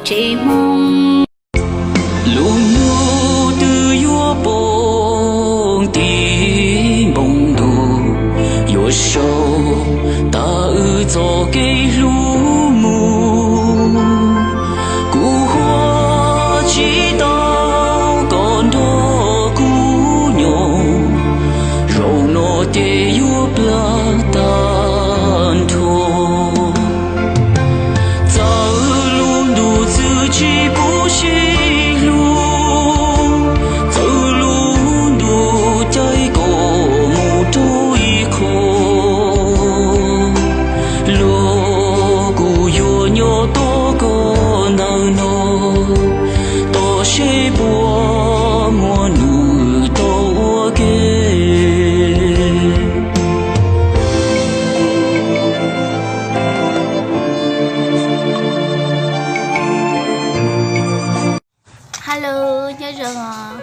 tsev hmoob. Lub hnub twb yuav poob, tiv npoo ntuj yuav sau, tas wb txoj kev hlub mus. Kuv huaj tsis tau koj nrog kuv nyob, zaum no ces yuav plab tag nrho. Txawm lub ntuj txwv tsis pub sib hlub, txawm lub ntuj caij kom mus rau ib qho, los kuv yuav nyob tos koj ntawm no, tos seb puas muaj nws tau ua ke. Hello, nyob zoo os.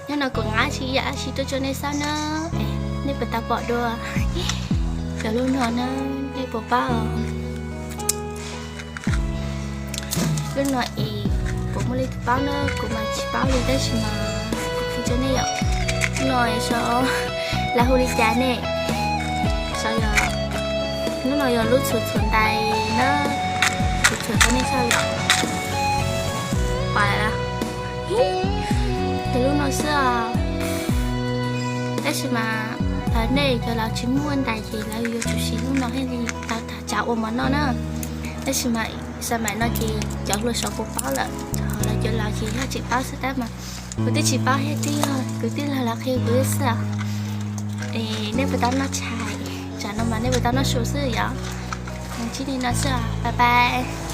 Hnub no kuv nqa ib yam dab tsi tuaj rau nej saib na. Nej puas tau pom dua? Cov lub no na, nej puas paub? Lub no es kuv muaj li tus paub na, kuv mas tsis paub li tab sis mas kuv qhia rau nej yom. Lub no sau, lawv hu li cas ne? Sau yog, lub no yog lub txhuam txhuam ntais na, kuv txhuam rau nej saib yom. Pom lawm los? Ces lub no xwb os. Tab sis mas nej cov laus tsis muaj ntais ces lawv yuav tsum siv lub no thiaj li tau thav tsav ua mov noj na. Tab sis mas xav mas no ces cov hluas saud puas paub lawm, ho lawv cov laus ces yog tsis paub xwb tab mas kuv twb tsis paub thiab, twb yog kwv tij laug los qhia kuv xwb os. Es nej puas tau noj tshais? Tsam no mas nej puas tau noj su xwb yom? Tsis li no xwb os, bye bye.